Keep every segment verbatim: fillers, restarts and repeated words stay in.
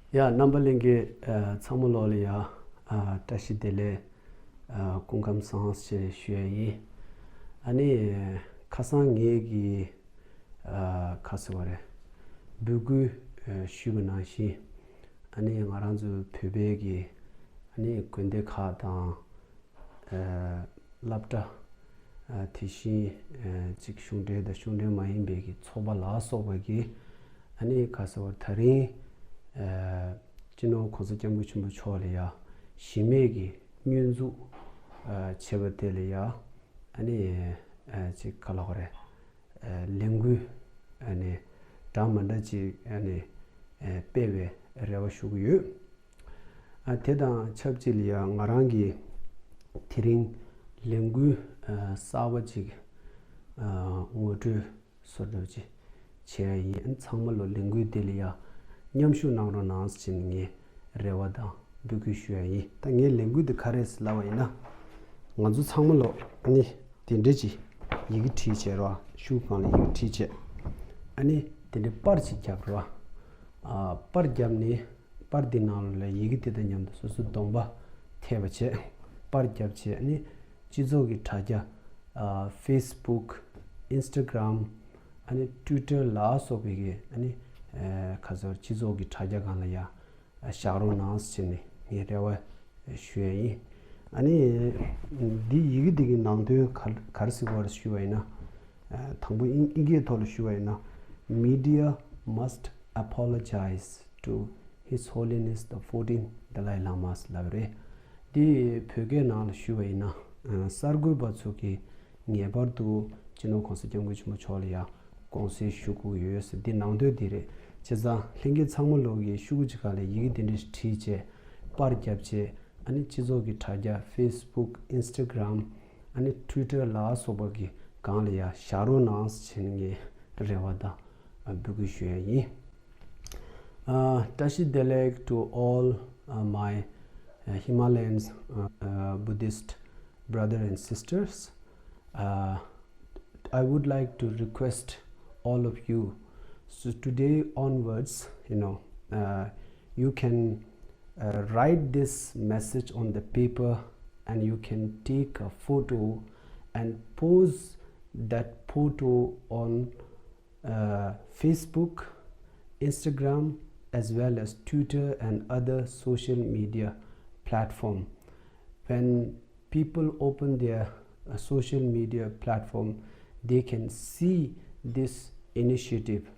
ཡ། རྣམ་པ་ལྷན་རྒྱས་ཚང་མ་ལོག་ལ་ཡ་བཀྲ་ཤིས་བདེ་ལེགས། སྐུ་ཁམས་བཟང་ཞེས་ཞུ་ཡ་ཡིན། ཨ་ནི་ཁ་སང་ངེད་ཀྱིས་ཁ་སང་བ་རེད། འབོད་སྐུལ་ཞུས་པ་ནང་བཞིན། ཨ་ནི་ང་རང་ཚོ་བོད་པའི་གི་ཨ་ནི་དགོན་སྡེ་ཁག་དང་། སློབ་གྲྭ། དེ་བཞིན་ཅིག་གཞུང་འབྲེལ་དང་གཞུང་འབྲེལ་མ་ཡིན་པའི་གི་ཚོགས་པ་ལ་སོགས་པ་གི་ཨ་ནི་ག་ཟེར་བ་ད་རིང་སྤྱི་ནོར་༸གོང་ས་༸སྐྱབས་མགོན་ཆེན་པོ་མཆོག་ལ་ཡ་གཞི་མེད་ཀྱི་བསྙོན་འཛུགས་བྱས་པ་དེ་ལ་ཡ་ཨ་ནི་ཅིག་ག་ལབ་དགོས་རེད། ལས་འགུལ་ཨ་ནི་འདྲ་མི་འདྲ་ཅིག་ཨ་ནི་སྤེལ་བའི་རེ་བ་ཞུ་གི་ཡོད། ཨ་དེ་དང་ཆབས་ཅིག་ལ་ཡ་ང་རང་གིས་དེ་རིང་ལས་འགུལ་གསར་པ་ཅིག་ངོ་སྤྲོད་བཟོ་འདྲ་ཅིག་བྱས་ཡིན། ཚང་མ་ལོ་ལས་འགུལ་དེ་ལ་ཡ་མཉམ་ཞུགས་གནང་རོགས་གནང་ཟེར་ནས་ངས་རེ་བ་དང་འབོད་སྐུལ་ཞུ་ཡ་ཡིན། ད་ངས་ལས་འགུལ་དེ་ག་རེ་ཟེར་ལབ་པ་ཡིན་ན། ང་ཚོ་ཚང་མ་ལོ་ཨ་ནི་དེ་འདྲ་ཅིག་ཡི་གེ་བྲིས་བྱས་རོགས། ཤུགས་གང་ལ་ཡི་གེ་བྲིས་བྱས། ཨ་ནི་དེ་འདྲའི་པར་ཅིག་བརྒྱབ་རོགས། ཨ་པར་བརྒྱབ་ནས་པར་འདི་ནང་ལ་ཡི་གེ་དེ་དང་མཉམ་དུ་སོ་སོའི་གདོང་པ་འཐད་པ་བྱས། པར་བརྒྱབ་བྱས་ཨ་ནི་སྤྱི་ཚོགས་ཀྱི་དྲ་རྒྱ། ཨ་Facebook། Instagram། ཨ་ནི་Twitter་ལ་སོགས་པའི་གི་ཨ་ནི་ཨ་ག་ཟེར་སྤྱི་ཚོགས་ཀྱི་དྲ་རྒྱ་སྒང་ལ་ཡ་བཞག་རོགས་གནང་ཟེར་ནས་ངས་རེ་བ་ཞུ་ཡ་ཡིན། ཨ་ནི་འདི་ཡི་གེ་འདི་གི་ནང་དོན་ག་ག་རེ་ཟེར་དགོས་རེད་ཞུ་བ་ཡིན་ན། དང་པོ་ཨིན་ཨིན་སྐད་ཐོག་ལ་ཞུ་བ་ཡིན་ན། Media must apologize to His Holiness the fourteenth Dalai Lama ལབ་རེད། འདི་བོད་སྐད་ནང་ལ་ཞུ་བ་ཡིན་ན། གསར་འགོད་པ་ཚོ་གིས་ངེས་པར་དུ་སྤྱི་ནོར་༸གོང་ས་༸སྐྱབས་མགོན་ཆེན་པོ་མཆོག་ལ་ཡ་དགོངས་སེལ་ཞུ་དགོས་ཡོད་ཟེར། འདི་ནང་དོན་འདི་རེད། བྱས་ཙང་ལྷན་རྒྱས་ཚང་མ་ལོག་གིས་ཤོག་གུ་གཅིག་སྒང་ལ་ཡི་གེ་འདི་འདྲ་ཞིག་བྲིས་བྱས། པར་བརྒྱབ་བྱས། ཨ་ནི་སྤྱི་ཚོགས་ཀྱི་དྲ་རྒྱ་Facebook། Instagram། ཨ་ནི་Twitter་ལ་སོགས་པ་གི་སྒང་ལ་ཡ་བཞག་རོགས་གནང་ཟེར་ནས་ངས་རེ་བ་དང་འབོད་སྐུལ་ཞུ་ཡ་ཡིན། Uh, Tashi Delek to all uh, my uh, Himalayan uh, uh, Buddhist brother and sisters. Uh, I would like to request all of you. So today onwards, you know, uh, you can uh, write this message on the paper, and you can take a photo and post that photo on uh, Facebook, Instagram, as well as Twitter and other social media platform. When people open their uh, social media platform, they can see this initiative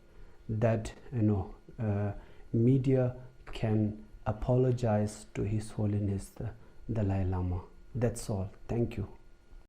that, you know, uh, media can apologize to His Holiness the Dalai Lama. That's all. Thank you.